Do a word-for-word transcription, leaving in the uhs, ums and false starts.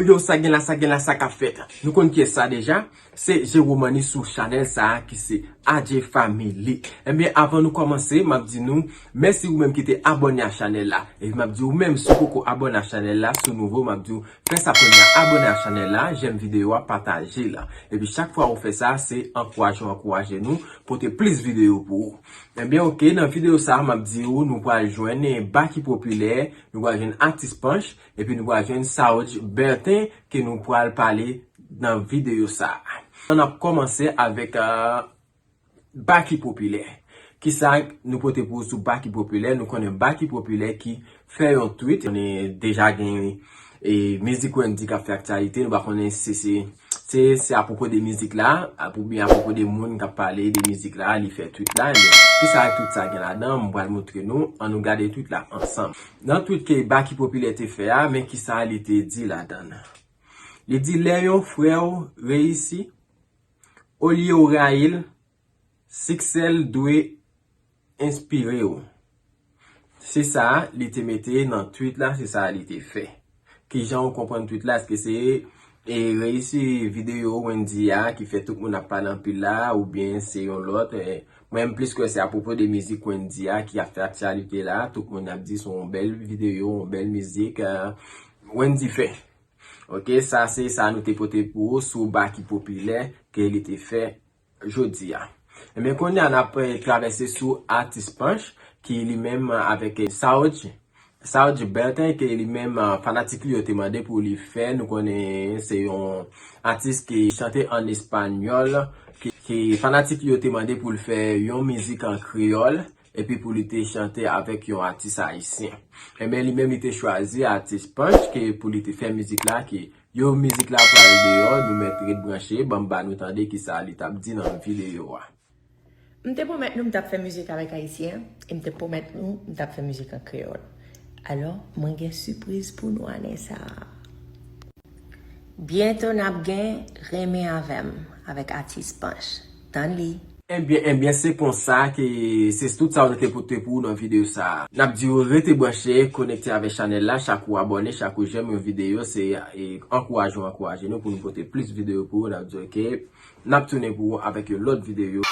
Yo, sa gen la, sa gen la, sa k ap fèt? Nou konn kiyès sa deja? Se Jeromani sou chanèl sa a ki se Adje Family. Ebyen, avan nou kòmanse, m ap di nou mèsi ou menm ki te abòne a chanèl la. Epi m ap di ou menm, si w poko abòne a chanèl la, si w nouvo, m ap di ou fè sa kounye a, abòne a chanèl la, jèm videyo a, pataje l. Epi chak fwa ou fè sa, se ankouraje w ankouraje nou, pote plis videyo pou ou. Ebyen, oke, nan videyo sa a, m ap di ou, nou pral jwenn Baky Popilè, nou pral jwenn Atis Panch, epi nou pral jwenn Saroudj Bertin, ke nou pral pale nan videyo sa a. Ann ap kòmanse avèk, euh, Baky Popilè. Kisa nou pote pou ou sou Baky Popilè? Nou konnen Baky Popilè ki fè yon tweet. Nou konnen deja gen, e, mizik Wendy k ap fè aktyalite. Nou pa konnen si se, se, se apwopo de mizik la, ap-, oubyen apwopo de moun k ap pale de mizik la, li fè tweet la. Ebyen, kisa tweet sa gen ladan? M pral montre nou. Ann nou gade tweet la ansanm. Nan tweet ke Baky Popilè te fè a, men kisa li te di ladan l. Li di, lè yon frè w reyisi, olye w rayi l, siksè l dwe enspire w. Se sa li te mete nan tweet la, se sa li te fè. Kijan w konprann tweet la? Èske se, e, reyisi videyo Wendy a ki fè tout moun ap pale anpil la, oubyen se yon lòt? E, mwen, m plis kwè se apwopo de mizik Wendy a ki ap fè aktyalite la. Tout moun ap di se yon bèl videyo, yon bèl mizik, e, Wendy fè. Oke, sa se sa nou te pote pou ou sou Baky Popilè ke li te fè jodi a. Ebyen, kounye a n ap, eh, travèse sou Atis Panch, ki li menm, eh, avèk, eh, Saroudj, Saroudj Bertin, ke li menm, eh, fanatik li yo te mande pou li fè. Nou konnen se yon atis ki chante an espanyòl, ki, ki fanatik li yo te mande pou l fè yon mizik an kreyòl, epi pou li te chante avèk yon atis ayisyen. Ebyen, li menm li te chwazi Atis Panch ke pou li te fè mizik la, ke yo mizik la pral deyò, nou mèt ret branche, ban m ba nou tande kisa li t ap di nan videyo a. M te pwomèt nou m t ap fè mizik avèk ayisyen, e m te pwomèt nou m t ap fè mizik an kreyòl. Alò, mwen gen sipriz pou nou ane sa a. Byento n ap gen Renmen Avè m avèk Atis Panch. Tann li. Ebyen, ebyen, se konsa ke se tout sa nou te pote pou ou nan videyo sa a. N ap di w rete branche, konekte avèk chanèl la, chak ou abòne, chak ou jèm yon videyo, se, e, ankouraje w ankouraje nou pou nou pote plis videyo pou ou. N ap di w ke n ap tounen pou ou avèk yon lòt videyo.